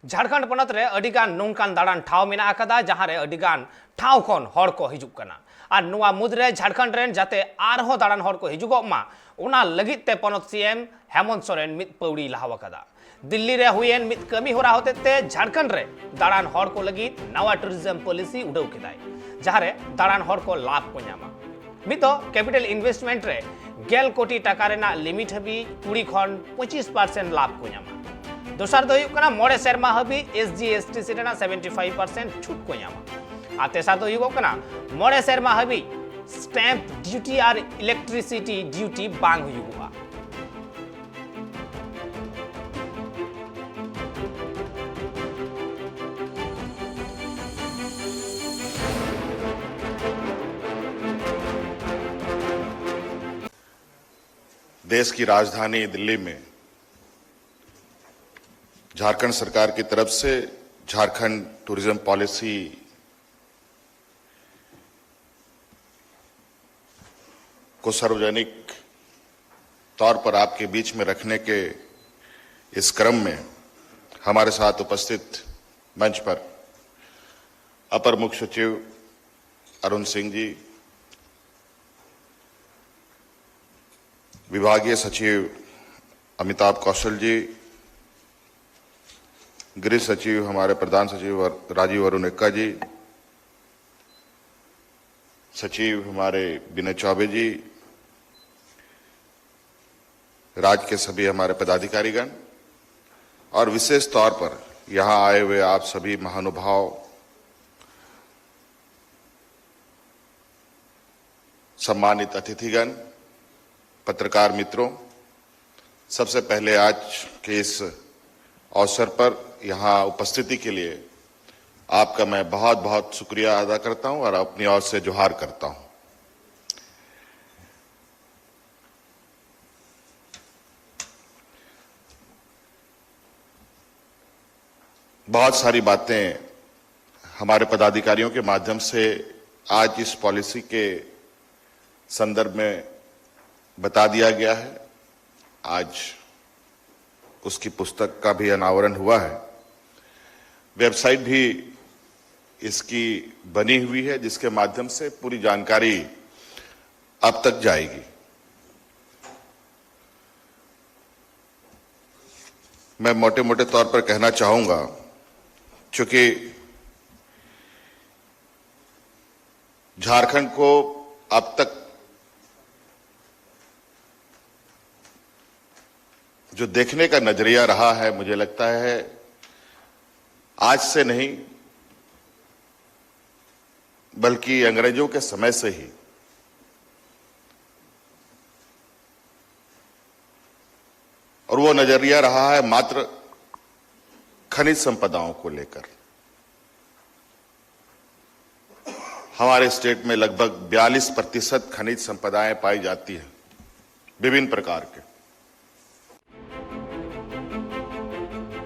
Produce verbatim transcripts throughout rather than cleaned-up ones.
ᱡᱷᱟᱲᱠᱷᱚᱸᱰ ᱯᱚᱱᱚᱛ ᱨᱮ ᱟᱹᱰᱤ ᱜᱟᱱ ᱱᱚᱝᱠᱟᱱ ᱫᱟᱬᱟᱱ ᱴᱷᱟᱶ ᱢᱮᱱᱟᱜ ᱟᱠᱟᱫᱟ, ᱡᱟᱦᱟᱸ ᱨᱮ ᱟᱹᱰᱤ ᱜᱟᱱ ᱴᱷᱟᱶ ᱠᱷᱚᱱ ᱦᱚᱲ ᱠᱚ ᱦᱤᱡᱩᱜ ᱠᱟᱱᱟ᱾ ᱟᱨ ᱱᱚᱣᱟ ᱢᱩᱫᱽᱨᱮ ᱡᱷᱟᱲᱠᱷᱚᱸᱰ ᱨᱮᱱ ᱡᱟᱛᱮ ᱟᱨᱦᱚᱸ ᱫᱟᱬᱟᱱ ᱦᱚᱲ ᱠᱚ ᱦᱤᱡᱩᱜᱚᱜ ᱢᱟ, ᱚᱱᱟ ᱞᱟᱹᱜᱤᱫ ᱛᱮ ᱯᱚᱱᱚᱛ ᱥᱤ ᱮᱢ ᱦᱮᱢᱚᱱᱛ ᱥᱚᱨᱮᱱ ᱢᱤᱫ ᱯᱟᱹᱣᱲᱤ ᱞᱟᱦᱟᱣ ᱟᱠᱟᱫᱟ᱾ ᱫᱤᱞᱞᱤ ᱨᱮ ᱦᱩᱭᱮᱱ ᱢᱤᱫ ᱠᱟᱹᱢᱤ ᱦᱚᱨᱟ ᱦᱚᱛᱮᱛᱮ ᱡᱷᱟᱲᱠᱷᱚᱸᱰ ᱨᱮ ᱫᱟᱬᱟᱱ ᱦᱚᱲ ᱠᱚ ᱞᱟᱹᱜᱤᱫ ᱱᱟᱣᱟ tourism policy ᱩᱰᱟᱹᱣ ᱠᱮᱫᱟᱭ, ᱡᱟᱦᱟᱸ ᱨᱮ ᱫᱟᱬᱟᱱ ᱦᱚᱲ ᱠᱚ ᱞᱟᱵᱷ ᱠᱚ ᱧᱟᱢᱟ᱾ ᱢᱤᱫ ᱫᱚ capital investment ᱨᱮ ᱜᱮᱞ ᱠᱳᱴᱤ ᱴᱟᱠᱟ ᱨᱮᱱᱟᱜ limit ᱦᱟᱹᱵᱤᱡ ᱠᱩᱲᱤ ᱠᱷᱚᱱ ᱯᱚᱸᱪᱤᱥ percent ᱞᱟᱵᱷ ᱠᱚ ᱧᱟᱢᱟ᱾ ᱫᱚᱥᱟᱨ ᱫᱚ ᱦᱩᱭᱩᱜ ᱠᱟᱱᱟ, ᱢᱚᱬᱮ ᱥᱮᱨᱢᱟ ᱦᱟᱹᱵᱤᱡ S G S T C ᱨᱮᱱᱟᱜ seventy five percent ᱪᱷᱩᱴ ᱠᱚ ᱧᱟᱢᱟ᱾ ᱟᱨ ᱛᱮᱥᱟᱨ ᱫᱚ ᱦᱩᱭᱩᱜᱚᱜ ᱠᱟᱱᱟ, ᱢᱚᱬᱮ ᱥᱮᱨᱢᱟ ᱦᱟᱹᱵᱤᱡ stamp duty ᱟᱨ electricity duty ᱵᱟᱝ ᱦᱩᱭᱩᱜᱚᱜᱼᱟ᱾ देश की राजधानी दिल्ली में झारखंड सरकार की तरफ से झारखंड टूरिज्म पॉलिसी को सार्वजनिक तौर पर आपके बीच में रखने के इस क्रम में हमारे साथ उपस्थित मंच पर अपर मुख्य सचिव अरुण सिंह जी, विभागीय सचिव अमिताभ कौशल जी, गृह सचिव हमारे प्रधान सचिव वर-, राजीव अरुण एक्का जी, सचिव हमारे विनय चौबे जी, राज्य के सभी हमारे पदाधिकारीगण और विशेष तौर पर यहाँ आए हुए आप सभी महानुभाव, सम्मानित अतिथिगण, पत्रकार मित्रों, सबसे पहले आज के इस अवसर पर यहाँ उपस्थिति के लिए आपका मैं बहुत बहुत शुक्रिया अदा करता हूँ और अपनी ओर से जोहार करता हूँ। बहुत सारी बातें हमारे पदाधिकारियों के माध्यम से आज इस पॉलिसी के संदर्भ में बता दिया गया है। आज उसकी पुस्तक का भी अनावरण हुआ है। वेबसाइट भी इसकी बनी हुई है, जिसके माध्यम से पूरी जानकारी आप तक जाएगी। मैं मोटे मोटे तौर पर कहना चाहूंगा, चूंकि झारखंड को अब तक जो देखने का नजरिया रहा है, मुझे लगता है आज से नहीं, बल्कि अंग्रेजों के समय से ही, और वो नजरिया रहा है मात्र खनिज संपदाओं को लेकर। हमारे स्टेट में लगभग बयालीस प्रतिशत खनिज संपदाएं पाई जाती हैं, विभिन्न प्रकार के।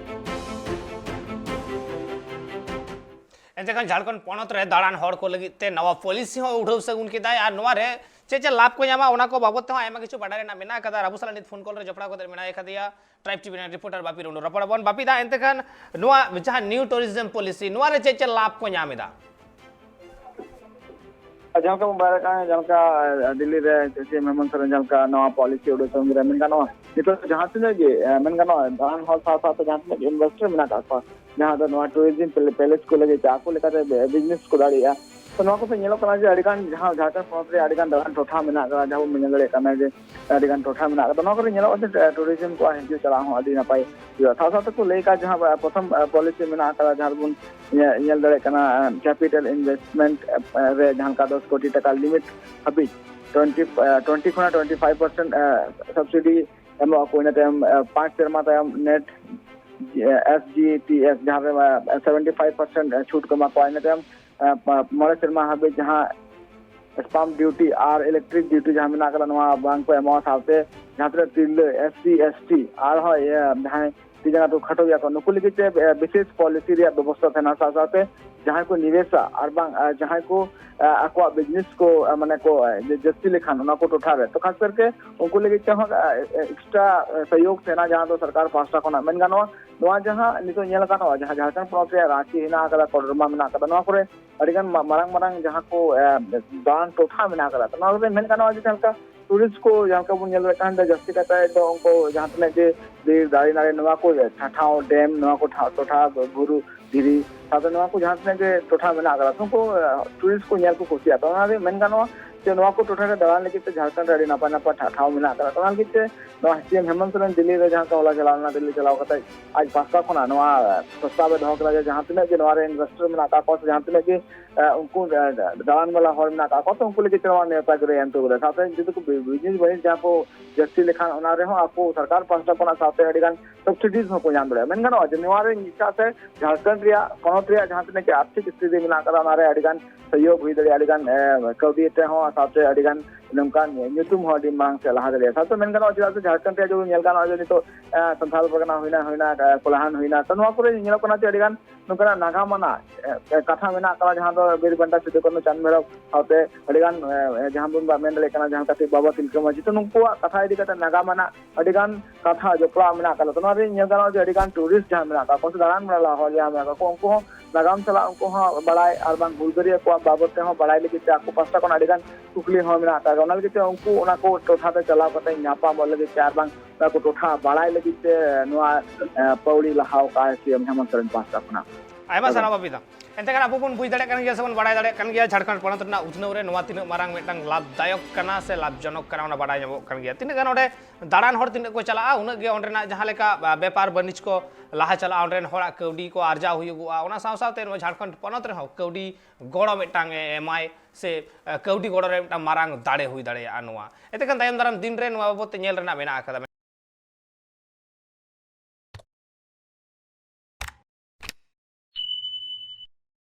ᱮᱱᱛᱮ ᱠᱷᱟᱱ ᱡᱷᱟᱲᱠᱷᱚᱸᱰ ᱯᱚᱱᱚᱛ ᱨᱮ ᱫᱟᱬᱟᱱ ᱦᱚᱲ ᱠᱚ ᱞᱟᱹᱜᱤᱫ ᱛᱮ ᱱᱟᱣᱟ ᱯᱚᱞᱤᱥᱤ ᱦᱚᱸ ᱩᱰᱷᱟᱹᱣ ᱥᱟᱹᱜᱩᱱ ᱠᱮᱫᱟᱭ ᱟᱨ ᱱᱚᱣᱟ ᱨᱮ ᱪᱮᱫ ᱪᱮᱫ ᱞᱟᱵᱷ ᱠᱚ ᱧᱟᱢᱟ, ᱚᱱᱟ ᱠᱚ ᱵᱟᱵᱚᱫ ᱛᱮᱦᱚᱸ ᱟᱭᱢᱟ ᱠᱤᱪᱷᱩ ᱵᱟᱰᱟᱭ ᱨᱮᱱᱟᱜ ᱢᱮᱱᱟᱜ ᱟᱠᱟᱫᱟ᱾ ᱟᱨ ᱟᱵᱚ ᱥᱟᱞᱟᱜ ᱱᱤᱛ ᱯᱷᱳᱱ ᱠᱚᱞ ᱨᱮ ᱡᱚᱯᱲᱟᱣ ᱠᱟᱛᱮ ᱢᱮᱱᱟᱭ ᱟᱠᱟᱫᱮᱭᱟ ᱴᱨᱟᱭᱤᱵᱽ ᱴᱤᱵᱷᱤ ᱨᱮᱱ ᱨᱤᱯᱳᱨᱴᱟᱨ ᱵᱟᱯᱤ ᱴᱩᱰᱩ᱾ ᱨᱚᱯᱚᱲ ᱟᱵᱚᱱ ᱵᱟᱯᱤ ᱫᱟ, ᱮᱱᱛᱮ ᱠᱷᱟᱱ ᱱᱚᱣᱟ ᱡᱟᱦᱟᱸ ᱱᱤᱭᱩ ᱴᱩᱨᱤᱡᱚᱢ ᱯᱚᱞᱤᱥᱤ, ᱱᱚᱣᱟ ᱨᱮ ᱪᱮᱫ ᱪᱮᱫ ᱞᱟᱵᱷ ᱠᱚ ᱧᱟᱢ ᱮᱫᱟ? ᱡᱟᱦᱟᱸ ᱞᱮᱠᱟ ᱵᱚᱱ ᱵᱟᱲᱟᱭ ᱠᱟᱱᱟ, ᱡᱟᱦᱟᱸ ᱞᱮᱠᱟ ᱫᱤᱞᱞᱤ ᱨᱮ ᱥᱤ ᱮᱢ ᱦᱮᱢᱚᱱᱛ ᱥᱚᱨᱮᱱ ᱡᱟᱦᱟᱸ ᱞᱮᱠᱟ ᱱᱚᱣᱟ ᱯᱚᱞᱤᱥᱤ ᱩᱰᱩᱠ ᱥᱚᱝᱜᱮ ᱨᱮ ᱢᱮᱱ ᱜᱟᱱᱚᱜᱼᱟ, ᱱᱤᱛᱚᱜ ᱡᱟᱦᱟᱸ ᱛᱤᱱᱟᱹᱜ ᱜᱮ ᱮ, ᱢᱮᱱ ᱜᱟᱱᱚᱜᱼᱟ, ᱫᱟᱬᱟᱱ ᱦᱚᱲ ᱥᱟᱶ ᱥᱟᱶᱛᱮ ᱡᱟᱦᱟᱸ ᱛᱤᱱᱟᱹᱜ ᱜᱮ ᱤᱱᱵᱷᱮᱥᱴᱚᱨ ᱢᱮᱱᱟᱜ ᱟᱠᱟᱫ ᱠᱚᱣᱟ, ᱡᱟᱦᱟᱸ ᱫᱚ ᱱᱚᱣᱟ ᱴᱩᱨᱤᱡᱚᱢ ᱯᱞᱮ- ᱯᱞᱮᱥ ᱠᱚ ᱞᱟᱹᱜᱤᱫ ᱛᱮ ᱟᱠᱚ ᱞᱮᱠᱟᱛᱮ ᱵᱤ- ᱵᱤᱡᱽᱱᱮᱥ ᱠᱚ ᱫᱟᱲᱮᱭᱟᱜᱼᱟ᱾ ᱛᱚ ᱱᱚᱣᱟ ᱠᱚᱛᱮ ᱧᱮᱞᱚᱜ ᱠᱟᱱᱟ ᱡᱮ ᱟᱹᱰᱤᱜᱟᱱ ᱡᱟᱦᱟᱸ ᱡᱷᱟᱲᱠᱷᱚᱸᱰ ᱯᱚᱱᱚᱛ ᱨᱮ ᱟᱹᱰᱤᱜᱟᱱ ᱫᱟᱬᱟᱱ ᱴᱚᱴᱷᱟ ᱢᱮᱱᱟᱜ ᱟᱠᱟᱫᱟ, ᱡᱟᱦᱟᱸ ᱵᱚᱱ ᱢᱮᱱ ᱫᱟᱲᱮᱭᱟᱜ ᱠᱟᱱᱟ ᱡᱮ ᱟᱹᱰᱤᱜᱟᱱ ᱴᱚᱴᱷᱟ ᱢᱮᱱᱟᱜ ᱟᱠᱟᱫᱟ᱾ ᱱᱚᱣᱟ ᱠᱚᱨᱮ ᱧᱮᱞᱚᱜᱼᱟ ᱡᱮ ᱴᱩᱨᱤᱡᱚᱢ ᱠᱚᱣᱟᱜ ᱦᱤᱡᱩᱜ ᱪᱟᱞᱟᱜ ᱦᱚᱸ ᱟᱹᱰᱤ ᱱᱟᱯᱟᱭ ᱦᱩᱭᱩᱜᱼᱟ᱾ ᱥᱟᱶ ᱥᱟᱶ ᱛᱮᱠᱚ ᱞᱟᱹᱭ ᱟᱠᱟᱫ ᱡᱟᱦᱟᱸ ᱯᱨᱚᱛᱷᱚᱢ ᱯᱚᱞᱤᱥᱤ ᱢᱮᱱᱟᱜ ᱟᱠᱟᱫᱟ, ᱡᱟᱦᱟᱸ ᱨᱮᱵᱚᱱ ᱧᱮ- ᱧᱮᱞ ᱫᱟᱲᱮᱭᱟᱜ ᱠᱟᱱᱟ ᱠᱮᱯᱤᱴᱟᱞ ᱤᱱᱵᱷᱮᱥᱴᱢᱮᱱᱴ ᱨᱮ ᱡᱟᱦᱟᱸ ᱞᱮᱠᱟ ᱫᱚᱥ ᱠᱳᱴᱤ ᱴᱟᱠᱟ ᱞᱤᱢᱤᱴ ᱦᱟᱹᱵᱤᱡ ᱴᱩᱭᱮᱱᱴᱤ ᱴᱩᱭᱮᱱᱴᱤ ᱠᱷᱚᱱᱟᱜ ᱴᱩᱭᱮᱱᱴᱤ ᱯᱷᱟᱭᱤᱵᱷ ᱯᱟᱨᱥᱮᱱᱴ ᱥᱟᱵᱥᱤᱰᱤ ᱮᱢᱚᱜ ᱟᱠᱚ᱾ ᱤᱱᱟᱹ ᱛᱟᱭᱚᱢ ᱮ, ᱯᱟᱸᱪ ᱥᱮᱨᱢᱟ ᱛᱟᱭᱚᱢ net S G T S, ᱡᱟᱦᱟᱸ ᱨᱮ ᱥᱮᱵᱷᱮᱱᱴᱤ ᱯᱷᱟᱭᱤᱵᱷ ᱯᱟᱨᱥᱮᱱᱴ ᱪᱷᱩᱴ ᱠᱚ ᱮᱢᱟ ᱠᱚᱣᱟ᱾ ᱤᱱᱟᱹ ᱛᱟᱭᱚᱢ ᱮ, ᱯᱟ- ᱢᱚᱬᱮ ᱥᱮᱨᱢᱟ ᱦᱟᱹᱵᱤᱡ ᱡᱟᱦᱟᱸ ᱥᱯᱟᱢᱯ ᱰᱤᱭᱩᱴᱤ ᱟᱨ ᱤᱞᱮᱠᱴᱨᱤᱠ ᱰᱤᱭᱩᱴᱤ ᱡᱟᱦᱟᱸ ᱢᱮᱱᱟᱜ ᱟᱠᱟᱫᱟ, ᱱᱚᱣᱟ ᱵᱟᱝ ᱠᱚ ᱮᱢᱚᱜᱼᱟ᱾ ᱥᱟᱶᱛᱮ ᱡᱟᱦᱟᱸ ᱛᱤᱱᱟᱹᱜ ᱛᱤᱨᱞᱟᱹ, ᱮᱥ ᱥᱤ, ᱮᱥ ᱴᱤ, ᱟᱨᱦᱚᱸ ᱤᱭᱟᱹ ᱡᱟᱦᱟᱸᱭ ᱛᱤ ᱡᱟᱸᱜᱟ ᱛᱮᱠᱚ ᱠᱷᱟᱴᱚ ᱜᱮᱭᱟ ᱠᱚ, ᱱᱩᱠᱩ ᱞᱟᱹᱜᱤᱫ ᱛᱮ ᱵᱤᱥᱮᱥ ᱯᱚᱞᱤᱥᱤ ᱨᱮᱭᱟᱜ ᱵᱮᱵᱚᱥᱛᱷᱟ ᱛᱟᱦᱮᱱᱟ᱾ ᱥᱟᱶ ᱥᱟᱶᱛᱮ ᱡᱟᱦᱟᱸᱭ ᱠᱚ ᱱᱤᱵᱮᱥᱟ ᱟᱨ ᱵᱟᱝ ᱡᱟᱦᱟᱸᱭ ᱠᱚ ᱟᱠᱚᱣᱟᱜ ᱵᱤᱡᱽᱱᱮᱥ ᱠᱚ ᱢᱟᱱᱮ ᱠᱚ ᱡᱟᱹᱥᱛᱤ ᱞᱮᱠᱷᱟᱱ ᱚᱱᱟ ᱠᱚ ᱴᱚᱴᱷᱟ ᱨᱮ, ᱛᱚ ᱠᱷᱟᱥ ᱠᱟᱨᱛᱮ ᱩᱱᱠᱩ ᱞᱟᱹᱜᱤᱫ ᱛᱮᱦᱚᱸ ᱮᱠᱥᱴᱨᱟ ᱥᱚᱦᱭᱳᱜᱽ ᱛᱟᱦᱮᱱᱟ, ᱡᱟᱦᱟᱸ ᱫᱚ ᱥᱚᱨᱠᱟᱨ ᱯᱟᱦᱴᱟ ᱠᱷᱚᱱᱟᱜ ᱢᱮᱱ ᱜᱟᱱᱚᱜᱼᱟ᱾ ᱱᱚᱣᱟ ᱡᱟᱦᱟᱸ ᱱᱤᱛᱚᱜ ᱧᱮᱞ ᱜᱟᱱᱚᱜᱼᱟ, ᱡᱟᱦᱟᱸ ᱡᱷᱟᱲᱠᱷᱚᱸᱰ ᱯᱚᱱᱚᱛ ᱨᱮᱭᱟᱜ ᱨᱟᱸᱪᱤ ᱦᱮᱱᱟᱜ ᱟᱠᱟᱫᱟ, ᱠᱚᱰᱨᱢᱟ ᱢᱮᱱᱟᱜ ᱟᱠᱟᱫᱟ, ᱱᱚᱣᱟ ᱠᱚᱨᱮ ᱟᱹᱰᱤᱜᱟᱱ ᱢᱟᱨᱟᱝ ᱢᱟᱨᱟᱝ ᱡᱟᱦᱟᱸ ᱠᱚ ᱫᱟᱬᱟᱱ ᱴᱚᱴᱷᱟ ᱢᱮᱱᱟᱜ ᱟᱠᱟᱫᱟ, ᱱᱚᱣᱟ ᱠᱚᱨᱮ ᱢᱮᱱ ᱜᱟᱱᱚᱜᱼᱟ ᱡᱮ ᱡᱟᱦᱟᱸ ᱞᱮᱠᱟ ᱴᱩᱨᱤᱥᱴ ᱠᱚ ᱡᱟᱦᱟᱸ ᱞᱮᱠᱟ ᱵᱚᱱ ᱧᱮᱞ ᱫᱟᱲᱮᱭᱟᱜ ᱠᱟᱱ, ᱡᱟᱹᱥᱛᱤ ᱠᱟᱭᱛᱮ ᱫᱚ ᱩᱱᱠᱩ ᱡᱟᱦᱟᱸ ᱛᱤᱱᱟᱹᱜ ᱜᱮ ᱵᱤᱨ ᱫᱟᱨᱮ ᱱᱟᱹᱲᱤ ᱱᱚᱣᱟ ᱠᱚ ᱴᱷᱟᱶ, ᱰᱮᱢ ᱱᱚᱣᱟ ᱠᱚ ᱴᱚᱴᱷᱟ, ᱵᱩᱨᱩ ᱫᱷᱤᱨᱤ ᱥᱟᱶᱛᱮ ᱱᱚᱣᱟ ᱠᱚ ᱡᱟᱦᱟᱸ ᱛᱤᱱᱟᱹᱜ ᱜᱮ ᱴᱚᱴᱷᱟ ᱢᱮᱱᱟᱜ ᱟᱠᱟᱫᱟ, ᱩᱱᱠᱩ ᱴᱩᱨᱤᱥᱴ ᱠᱚ ᱧᱮᱞ ᱠᱚ ᱠᱩᱥᱤᱭᱟᱜᱼᱟ᱾ ᱛᱚ ᱚᱱᱟᱜᱮ ᱢᱮᱱ ᱜᱟᱱᱚᱜᱼᱟ ᱡᱮ ᱱᱚᱣᱟ ᱠᱚ ᱴᱚᱴᱷᱟ ᱨᱮ ᱫᱟᱬᱟᱱ ᱞᱟᱹᱜᱤᱫ ᱛᱮ ᱡᱷᱟᱲᱠᱷᱚᱸᱰ ᱨᱮ ᱟᱹᱰᱤ ᱱᱟᱯᱟᱭ ᱱᱟᱯᱟᱭ ᱴᱷᱟᱶ ᱢᱮᱱᱟᱜ ᱟᱠᱟᱫᱟ᱾ ᱛᱚ ᱚᱱᱟ ᱞᱟᱹᱜᱤᱫ ᱛᱮ ᱱᱚᱣᱟ ᱥᱤ ᱮᱢ ᱦᱮᱢᱚᱱᱛ ᱥᱚᱨᱮᱱ ᱫᱤᱞᱞᱤ ᱨᱮ ᱡᱟᱦᱟᱸ ᱞᱮᱠᱟ ᱦᱚᱞᱟ ᱪᱟᱞᱟᱣ ᱞᱮᱱᱟ, ᱫᱤᱞᱞᱤ ᱪᱟᱞᱟᱣ ᱠᱟᱛᱮ ᱟᱡ ᱯᱟᱥᱴᱟ ᱠᱷᱚᱱᱟᱜ ᱱᱚᱣᱟ ᱯᱨᱚᱥᱛᱟᱵ ᱮ ᱫᱚᱦᱚ ᱠᱮᱫᱟ ᱡᱮ ᱡᱟᱦᱟᱸ ᱛᱤᱱᱟᱹᱜ ᱜᱮ ᱱᱚᱣᱟ ᱨᱮ ᱤᱱᱵᱷᱮᱥᱴᱚᱨ ᱢᱮᱱᱟᱜ ᱟᱠᱟᱫ ᱠᱚᱣᱟ ᱥᱮ ᱡᱟᱦᱟᱸ ᱛᱤᱱᱟᱹᱜ ᱜᱮ ᱩᱱᱠᱩ ᱫᱟᱬᱟᱱ ᱵᱟᱞᱟ ᱦᱚᱲ ᱢᱮᱱᱟᱜ ᱟᱠᱟᱫ ᱠᱚᱣᱟ, ᱛᱚ ᱩᱱᱠᱩ ᱞᱟᱹᱜᱤᱫ ᱛᱮ ᱱᱚᱣᱟ ᱱᱮᱣᱛᱟ ᱜᱤᱨᱟᱹ ᱮᱢ ᱦᱚᱴᱚ ᱠᱟᱫᱟ᱾ ᱥᱟᱶᱛᱮ ᱡᱩᱫᱤ ᱠᱚ ᱵᱤᱡᱽᱱᱮᱥ ᱵᱟᱹᱱᱤᱡᱽ ᱡᱟᱦᱟᱸ ᱠᱚ ᱡᱟᱹᱥᱛᱤ ᱞᱮᱠᱷᱟᱱ ᱚᱱᱟ ᱨᱮᱦᱚᱸ ᱟᱠᱚ ᱥᱚᱨᱠᱟᱨ ᱯᱟᱥᱴᱟ ᱠᱷᱚᱱᱟᱜ ᱥᱟᱶᱛᱮ ᱟᱹᱰᱤᱜᱟᱱ ᱥᱟᱵᱥᱤᱰᱤᱡᱽ ᱦᱚᱸᱠᱚ ᱧᱟᱢ ᱫᱟᱲᱮᱭᱟᱜᱼᱟ᱾ ᱢᱮᱱ ᱜᱟᱱᱚᱜᱼᱟ ᱡᱮ ᱱᱚᱣᱟ ᱨᱮ ᱢᱤᱫ ᱥᱟᱶᱛᱮ ᱡᱷᱟᱲᱠᱷᱚᱸᱰ ᱨᱮᱭᱟᱜ, ᱯᱚᱱᱚᱛ ᱨᱮᱭᱟᱜ ᱡᱟᱦᱟᱸ ᱛᱤᱱᱟᱹᱜ ᱜᱮ ᱟᱨᱛᱷᱤᱠ ᱥᱛᱷᱤᱛᱤ ᱢᱮᱱᱟᱜ ᱟᱠᱟᱫᱟ, ᱚᱱᱟ ᱨᱮ ᱟᱹᱰᱤᱜᱟᱱ ᱥᱚᱦᱭᱳᱜᱽ ᱦᱩᱭ ᱫᱟᱲᱮᱭᱟᱜᱼᱟ, ᱟᱹᱰᱤᱜᱟᱱ ᱠᱟᱹᱣᱰᱤ ᱛᱮᱦᱚᱸ ᱥᱟᱶᱛᱮ ᱟᱹᱰᱤᱜᱟᱱ ᱱᱚᱝᱠᱟᱱ ᱧᱩᱛᱩᱢ ᱦᱚᱸ ᱟᱹᱰᱤ ᱢᱟᱲᱟᱝ ᱥᱮᱫ ᱞᱟᱦᱟ ᱫᱟᱲᱮᱭᱟᱜᱼᱟ᱾ ᱥᱟᱶᱛᱮ ᱢᱮᱱ ᱜᱟᱱᱚᱜᱼᱟ ᱡᱮ ᱡᱷᱟᱲᱠᱷᱚᱸᱰ ᱨᱮᱭᱟᱜ ᱡᱩᱫᱤ ᱧᱮᱞ ᱜᱟᱱᱚᱜᱼᱟ ᱡᱮ ᱱᱤᱛᱚᱜ ᱥᱟᱱᱛᱟᱲ ᱯᱟᱨᱜᱟᱱᱟ ᱦᱩᱭᱱᱟ, ᱦᱩᱭᱱᱟ ᱠᱚᱞᱟᱦᱟᱱ ᱦᱩᱭᱱᱟ, ᱛᱚ ᱱᱚᱣᱟ ᱠᱚᱨᱮ ᱧᱮᱞᱚᱜ ᱠᱟᱱᱟ ᱡᱮ ᱟᱹᱰᱤᱜᱟᱱ ᱱᱚᱝᱠᱟᱱᱟᱜ ᱱᱟᱜᱟᱢ ᱟᱱᱟᱜ ᱠᱟᱛᱷᱟ ᱢᱮᱱᱟᱜ ᱟᱠᱟᱫᱟ, ᱡᱟᱦᱟᱸ ᱫᱚ ᱵᱤᱨ ᱵᱟᱱᱴᱟ ᱥᱤᱫᱩ ᱠᱟᱹᱱᱦᱩ ᱪᱟᱸᱫᱽ ᱵᱷᱟᱭᱨᱚᱵ ᱥᱟᱶᱛᱮ ᱟᱹᱰᱤᱜᱟᱱ ᱡᱟᱦᱟᱸ ᱵᱚᱱ ᱢᱮᱱ ᱫᱟᱲᱮᱭᱟᱜ ᱠᱟᱱᱟ ᱡᱟᱦᱟᱸ ᱞᱮᱠᱟ ᱵᱟᱵᱟ ᱛᱤᱞᱠᱟᱹ ᱢᱟᱹᱡᱷᱤ, ᱛᱚ ᱱᱩᱠᱩᱣᱟᱜ ᱠᱟᱛᱷᱟ ᱤᱫᱤ ᱠᱟᱛᱮ ᱱᱟᱜᱟᱢ ᱟᱱᱟᱜ ᱟᱹᱰᱤᱜᱟᱱ ᱠᱟᱛᱷᱟ ᱡᱚᱯᱲᱟᱣ ᱢᱮᱱᱟᱜ ᱟᱠᱟᱫᱟ᱾ ᱛᱚ ᱱᱚᱣᱟ ᱨᱮ ᱧᱮᱞ ᱜᱟᱱᱚᱜᱼᱟ ᱡᱮ ᱟᱹᱰᱤᱜᱟᱱ ᱴᱩᱨᱤᱥᱴ ᱡᱟᱦᱟᱸ ᱢᱮᱱᱟᱜ ᱟᱠᱟᱫ ᱠᱚᱣᱟ ᱥᱮ ᱫᱟᱬᱟᱱ ᱵᱟᱲᱟ ᱦᱚᱲ ᱡᱟᱦᱟᱸ ᱢᱮᱱᱟᱜ ᱟᱠᱟᱫ ᱠᱚᱣᱟ, ᱩᱱᱠᱩ ᱦᱚᱸ ᱱᱟᱜᱟᱢ ᱥᱟᱞᱟᱜ ᱩᱱᱠᱩ ᱦᱚᱸ ᱵᱟᱲᱟᱭ ᱟᱨ ᱵᱟᱝ ᱦᱩᱞᱜᱟᱹᱨᱤᱭᱟᱹ ᱠᱚᱣᱟᱜ ᱵᱟᱵᱚᱫ ᱛᱮᱦᱚᱸ ᱵᱟᱲᱟᱭ ᱞᱟᱹᱜᱤᱫ ᱛᱮ ᱟᱠᱚ ᱯᱟᱥᱴᱟ ᱠᱷᱚᱱ ᱟᱹᱰᱤᱜᱟᱱ ᱠᱩᱠᱞᱤ ᱦᱚᱸ ᱢᱮᱱᱟᱜ ᱟᱠᱟᱫᱟ᱾ ᱚᱱᱟ ᱞᱟᱹᱜᱤᱫ ᱛᱮ ᱩᱱᱠᱩ ᱚᱱᱟ ᱠᱚ ᱴᱚᱴᱷᱟ ᱛᱮ ᱪᱟᱞᱟᱣ ᱠᱟᱛᱮ ᱧᱟᱯᱟᱢᱚᱜ ᱞᱟᱹᱜᱤᱫ ᱛᱮ ᱟᱨ ᱵᱟᱝ ᱚᱱᱟ ᱠᱚ ᱴᱚᱴᱷᱟ ᱵᱟᱲᱟᱭ ᱞᱟᱹᱜᱤᱫ ᱛᱮ ᱱᱚᱣᱟ ᱯᱟᱹᱣᱲᱤ ᱞᱟᱦᱟᱣ ᱠᱟᱜᱼᱟᱭ ᱥᱤ ᱮᱢ ᱦᱮᱢᱚᱱᱛ ᱥᱚᱨᱮᱱ ᱯᱟᱦᱴᱟ ᱠᱷᱚᱱᱟᱜ᱾ ᱟᱭᱢᱟ ᱥᱟᱨᱦᱟᱣ ᱵᱟᱵᱤᱫᱟ᱾ ᱮᱱᱛᱮ ᱠᱷᱟᱱ ᱟᱵᱚ ᱵᱚᱱ ᱵᱩᱡᱽ ᱫᱟᱲᱮᱭᱟᱜ ᱠᱟᱱ ᱜᱮᱭᱟ ᱥᱮ ᱵᱚᱱ ᱵᱟᱲᱟᱭ ᱫᱟᱲᱮᱭᱟᱜ ᱠᱟᱱ ᱜᱮᱭᱟ ᱡᱷᱟᱲᱠᱷᱚᱸᱰ ᱯᱚᱱᱚᱛ ᱨᱮᱱᱟᱜ ᱩᱛᱱᱟᱹᱣ ᱨᱮ ᱱᱚᱣᱟ ᱛᱤᱱᱟᱹᱜ ᱢᱟᱨᱟᱝ ᱢᱤᱫᱴᱟᱝ ᱞᱟᱵᱷᱫᱟᱭᱚᱠ ᱠᱟᱱᱟ ᱥᱮ ᱞᱟᱵᱷᱡᱚᱱᱚᱠ ᱠᱟᱱᱟ, ᱚᱱᱟ ᱵᱟᱲᱟᱭ ᱧᱟᱢᱚᱜ ᱠᱟᱱ ᱜᱮᱭᱟ᱾ ᱛᱤᱱᱟᱹᱜ ᱜᱟᱱ ᱚᱸᱰᱮ ᱫᱟᱬᱟᱱ ᱦᱚᱲ ᱛᱤᱱᱟᱹᱜ ᱠᱚ ᱪᱟᱞᱟᱜᱼᱟ, ᱩᱱᱟᱹᱜ ᱜᱮ ᱚᱸᱰᱮᱱᱟᱜ ᱡᱟᱦᱟᱸ ᱞᱮᱠᱟ ᱵᱮᱯᱟᱨ ᱵᱟᱹᱱᱤᱡᱽ ᱠᱚ ᱞᱟᱦᱟ ᱪᱟᱞᱟᱜᱼᱟ, ᱚᱸᱰᱮᱱ ᱦᱚᱲᱟᱜ ᱠᱟᱹᱣᱰᱤ ᱠᱚ ᱟᱨᱡᱟᱣ ᱦᱩᱭᱩᱜᱚᱜᱼᱟ, ᱚᱱᱟ ᱥᱟᱶ ᱥᱟᱶᱛᱮ ᱱᱚᱣᱟ ᱡᱷᱟᱲᱠᱷᱚᱸᱰ ᱯᱚᱱᱚᱛ ᱨᱮᱦᱚᱸ ᱠᱟᱹᱣᱰᱤ ᱜᱚᱲᱚ ᱢᱤᱫᱴᱟᱝ ᱮ ᱮᱢᱟᱭ ᱥᱮ ᱠᱟᱹᱣᱰᱤ ᱜᱚᱲᱚ ᱨᱮ ᱢᱤᱫᱴᱟᱝ ᱢᱟᱨᱟᱝ ᱫᱟᱲᱮ ᱦᱩᱭ ᱫᱟᱲᱮᱭᱟᱜᱼᱟ᱾ ᱱᱚᱣᱟ ᱮᱱᱛᱮ ᱠᱷᱟᱱ ᱛᱟᱭᱚᱢ ᱫᱟᱨᱟᱢ ᱫᱤᱱ ᱨᱮ ᱱᱚᱣᱟ ᱵᱟᱵᱚᱫ ᱛᱮ ᱧᱮᱞ ᱨᱮᱱᱟᱜ ᱢᱮᱱᱟᱜ ᱟᱠᱟᱫᱟ᱾